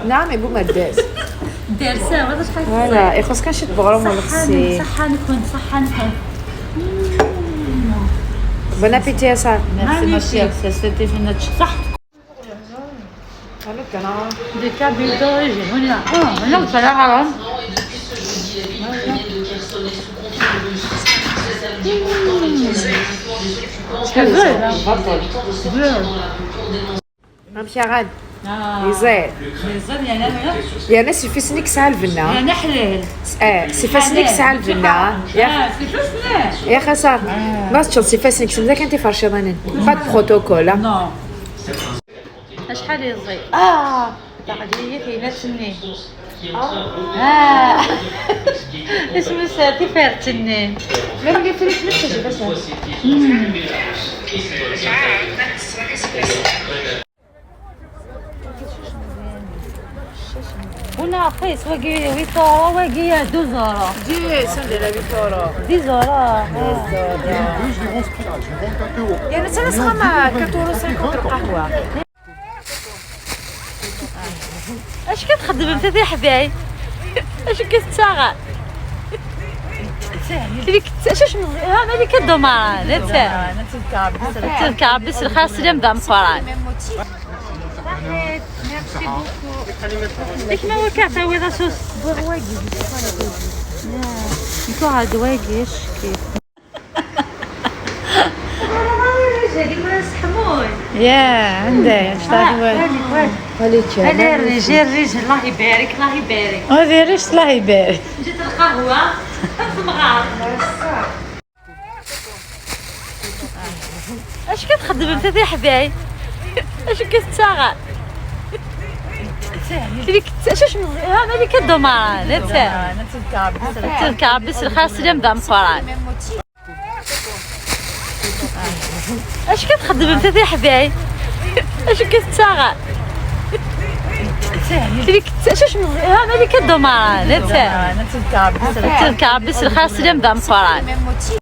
نعم بومرداس دارسة ولا شحال. voilà، يخص كان شي بغرام ولا خصي. صحة نكون، صحة نكون. bon appétit يا سارة. Merci ma chère، c'était une صح. الو كنا des Kabyles d'origine هنا هنا بصراحة. بطل مشي غاد يزيد. يا ناس يفسنك ساعة الفنا. يا نحلل. اه سيفاسنك ساعة الفنا يا سي فسنة. يا خسار ما تشوف سيفاسنك سمزا كنتي فرشيطانين با بروتوكول. non، شحال يزيد تقليه فينا تسني اسمه ساتي فارتني. ما بقى فريك نفسك بس. هنا رخيص واقي 8 اورو، واقي 2 اورو. دي سندي لا فيتورو. 10 اورو. يا ناس انا سخما 4 اورو 50 القهوة. اش كتخدم انت في حباي؟ اش كتساغ ديك اش ها مالي كدوماران انت تلكعبس الخاص اللي مدا مقران ديك ما هو كعطاوي راسو بواقي نكو عاد واقي كيف يا عندي هذا الرجال الرجال، الله يبارك الله يبارك. هذه ريش، الله يبارك. جيت القهوة في مغار. اش كتخدم انت في حباي؟ اش كتساغ ديك اش ها مالي كدوماران انت تلكعبس الخاص اللي مدا مقران. اش كتخدم انت في حباي؟ اش كتساغ ديك اش ها مالي كدوماران انت تلكعبس الخاص اللي مدا مقران.